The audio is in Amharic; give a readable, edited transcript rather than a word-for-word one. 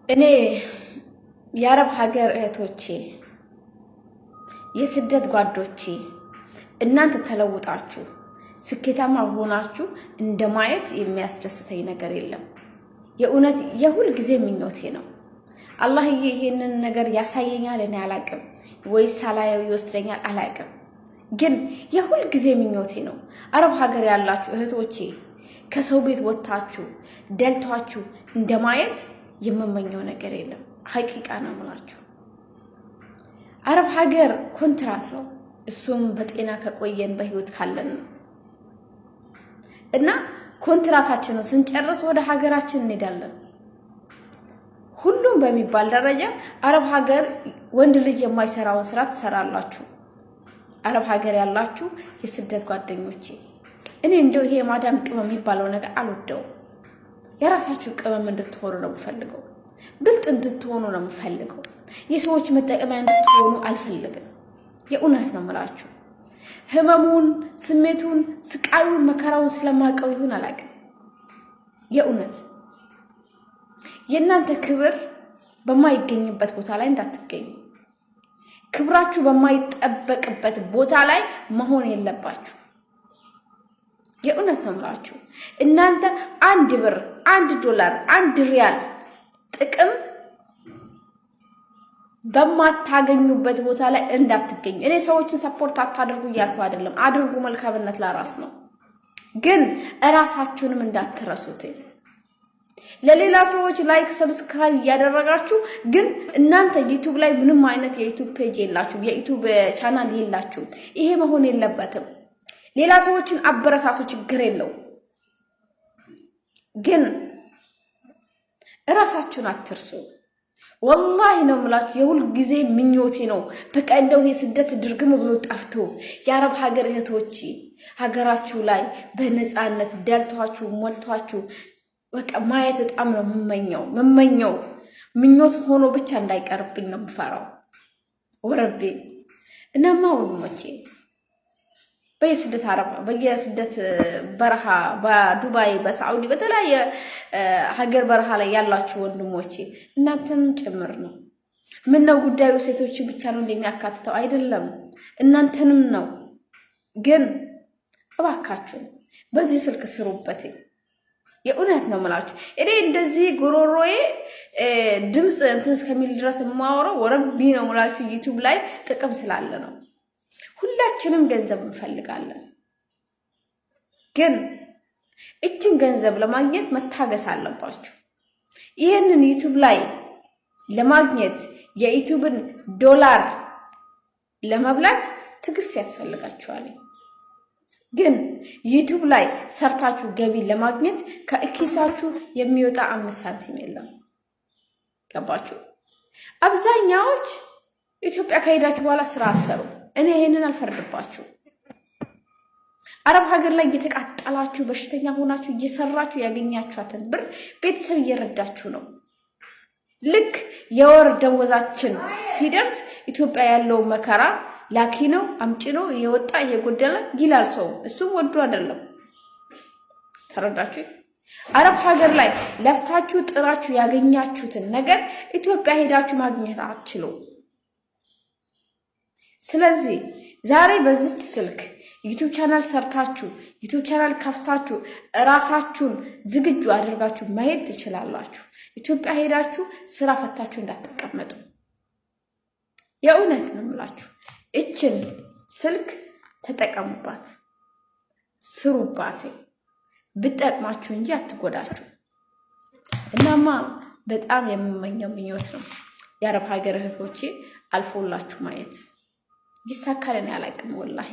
እኔ የአረብ ሀገር እህቶቼ፣ የስደት ጓዶቼ፣ እናንተ ተለውጣችሁ ስኬታማ ሆናችሁ እንደማየት የሚያስደስተኝ ነገር የለም። የእውነት የሁል ጊዜ ምኞቴ ነው። አላህዬ ይህንን ነገር ያሳየኛል፣ እኔ አላቅም፣ ወይስ ሳላየው ይወስደኛል አላቅም። ግን የሁል ጊዜ ምኞቴ ነው። አረብ ሀገር ያላችሁ እህቶቼ ከሰው ቤት ወጥታችሁ ደልቷችሁ እንደማየት የምመኘው ነገር የለም። ሀቂቃ ነው የምላችሁ። አረብ ሀገር ኮንትራት ነው። እሱም በጤና ከቆየን በህይወት ካለን ነው እና ኮንትራታችንን ስንጨርስ ወደ ሀገራችን እንሄዳለን። ሁሉም በሚባል ደረጃ አረብ ሀገር ወንድ ልጅ የማይሰራውን ስራ ትሰራላችሁ። አረብ ሀገር ያላችሁ የስደት ጓደኞቼ፣ እኔ እንደው ይሄ የማዳም ቅመም የሚባለው ነገር አልወደውም። የራሳችሁ ቅመም እንድትሆኑ ነው የምፈልገው። ብልጥ እንድትሆኑ ነው የምፈልገው። የሰዎች መጠቀሚያ እንድትሆኑ አልፈልግም። የእውነት ነው የምላችሁ። ህመሙን፣ ስሜቱን፣ ስቃዩን፣ መከራውን ስለማውቀው ይሁን አላውቅም። የእውነት የእናንተ ክብር በማይገኝበት ቦታ ላይ እንዳትገኙ፣ ክብራችሁ በማይጠበቅበት ቦታ ላይ መሆን የለባችሁ። የእውነት ነው የምላችሁ። እናንተ 1 ብር፣ 1 ዶላር፣ 1 ሪያል ጥቅም በማታገኙበት ቦታ ላይ እንዳትገኙ። እኔ ሰዎችን support አታድርጉ እያልኩ አይደለም። አድርጉ፣ መልካምነት ለራስ ነው። ግን እራሳችሁንም እንዳትረሱት። ለሌላ ሰዎች like subscribe እያደረጋችሁ ግን እናንተ YouTube ላይ ምንም አይነት የ YouTube page የላችሁም፣ የ YouTube channel የላችሁም። ይሄ መሆን የለበትም። ሌላ ሰዎችን አበረታቱ፣ ችግር የለው። ግን እራሳችሁን አትርሱ። ወላሂ ነው የምላችሁ፣ የሁል ጊዜ ምኞቴ ነው። በቃ እንደው ይሄ ስደት ድርግም ብሎ ጠፍቶ የአረብ ሀገር እህቶች ሀገራችሁ ላይ በነፃነት ደልቷችሁ ሞልቷችሁ በቃ ማየት በጣም ነው የምመኘው ምመኘው ምኞት ሆኖ ብቻ እንዳይቀርብኝ ነው የምፈራው ወረቤ። እናማ ወንድሞቼ በየስደት አረብ በየስደት በረሃ በዱባይ በሳዑዲ በተለያየ ሀገር በረሃ ላይ ያላችሁ ወንድሞቼ እናንተንም ጭምር ነው። ምን ነው ጉዳዩ ሴቶችን ብቻ ነው እንደሚያካትተው አይደለም፣ እናንተንም ነው። ግን እባካችሁን በዚህ ስልክ ስሩበት። የእውነት ነው የምላችሁ። እኔ እንደዚህ ጉሮሮዬ ድምፅ እንትን እስከሚል ድረስ የማወራው ወረቢ ነው የምላችሁ YouTube ላይ ጥቅም ስላለ ነው። ሁላችንም ገንዘብ እንፈልጋለን። ግን እጅን ገንዘብ ለማግኘት መታገስ አለባችሁ። ይህንን YouTube ላይ ለማግኘት የ YouTube ን ዶላር ለመብላት ትዕግስት ያስፈልጋችኋል። ግን YouTube ላይ ሰርታችሁ ገቢ ለማግኘት ከኪሳችሁ የሚወጣ 5 ሳንቲም የለም። ገባችሁ? አብዛኛዎች ኢትዮጵያ ከሄዳችሁ በኋላ ስራ አትሰሩ። እኔ ይሄንን አልፈርድባችሁ። አረብ ሀገር ላይ እየተቃጠላችሁ በሽተኛ ሆናችሁ እየሰራችሁ ያገኛችኋትን ብር ቤተሰብ እየረዳችሁ ነው። ልክ የወር ደመወዛችን ሲደርስ ኢትዮጵያ ያለው መከራ ላኪ ነው አምጪ ነው እየወጣ እየጎደለ ይላል ሰው። እሱም ወዶ አይደለም። ተረዳችሁ? አረብ ሀገር ላይ ለፍታችሁ ጥራችሁ ያገኛችሁትን ነገር ኢትዮጵያ ሄዳችሁ ማግኘት አትችሉም። ስለዚህ ዛሬ በዚች ስልክ YouTube channel ሰርታችሁ YouTube channel ከፍታችሁ እራሳችሁን ዝግጁ አድርጋችሁ መሄድ ትችላላችሁ። ኢትዮጵያ ሄዳችሁ ስራ ፈታችሁ እንዳትቀመጡ። የእውነት ነው የምላችሁ። እችን ስልክ ተጠቀሙባት፣ ስሩባት፣ ብጠቅማችሁ እንጂ አትጎዳችሁ። እናማ በጣም የምመኘው ምኞት ነው የአረብ ሀገር እህቶቼ አልፎላችሁ ማየት። ይሳካል እኔ አላቅም ወላሂ።